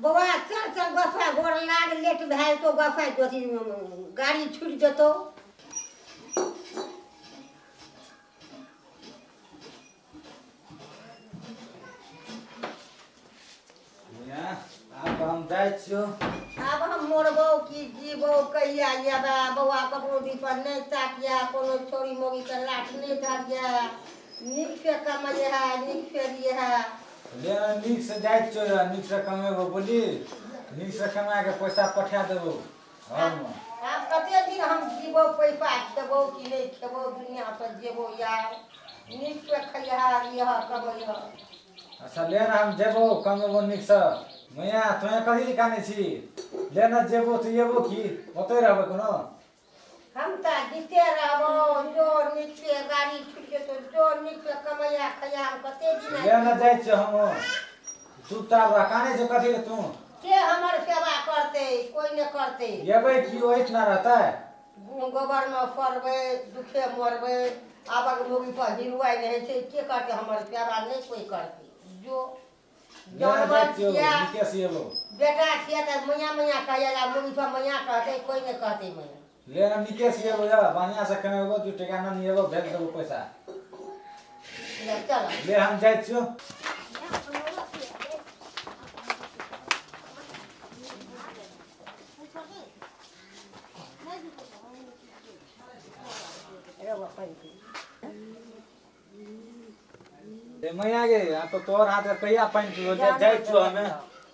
बौआ चल चल गोसाइ गोर लाग, लेट भए जेतौ गोसाइ, अथी गाड़ी छुटि जेतौ। आब तऽ हम जाइ छियौ। आब हम मरबौ कि जीबौ कहिया एबै बौआ? ककरो दिस नहि ताकिया, कोनो छौड़ी मौगीके लाठ नहि धरिया, नीक से कमैहे, नीक से रिहे। ले नीक से जाइ छियौ, नीक से कमेबो बोली, नीक से कमा के पैसा पठा देबो घरमे। आब कते दिन हम जीबौ, पैसा खेबौ कि नहि खेबौ, दुनिया से जेबौ यार। नीक से खैहा रिह कमैह। अच्छा ले ने हम जेबो कमेबो नीकसँ। मैया तोहे कथी लए कानै छी? ले ने जेबो तऽ एबो की ओतहि रहबै कोनो? हम तऽ जीते रहबो, जो नीक से गाड़ी छुटि जेतौ, जो नीक से कमैया खैया। हम कते दिन ले ने जाइ छियौ हम, चुपचाप रह। कानै छै कथी लए तू? के हमर सेवा करतै? कोइ नहि करतै। एबै की ओहिठिना रहतै? गोबरमे सड़बै, दुखे मरबै। आबक मौगी पर हिरुआइ नहि होइ छै। के करतै हमर सेवा? नहि कोइ करतै। जो ले ने जानवर जाइ छियौ छियै नीके से एबो। बेटा छियै तऽ मैया मैया कहैया, मौगी सब मैया कहतै? कोइ नहि कहतै मैया। ले ने नीके से एबो, जा बढ़िआँ से कमेबो, 2 टका ननी एबो, भेज देबो पैसा। ले चल। ले हम जाइ छियौ। रे मैया गे, आब तऽ तोहर हाथ कहिया पानि पीबो? ले जाइ छियौ हमे,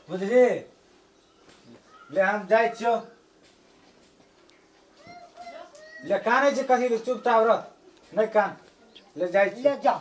बुझली? ले हम जाइ छियौ। ले कानै छै कथी ले? चुपचाप रह, नहि कान। ले जाइ ले छियौ। जाओ।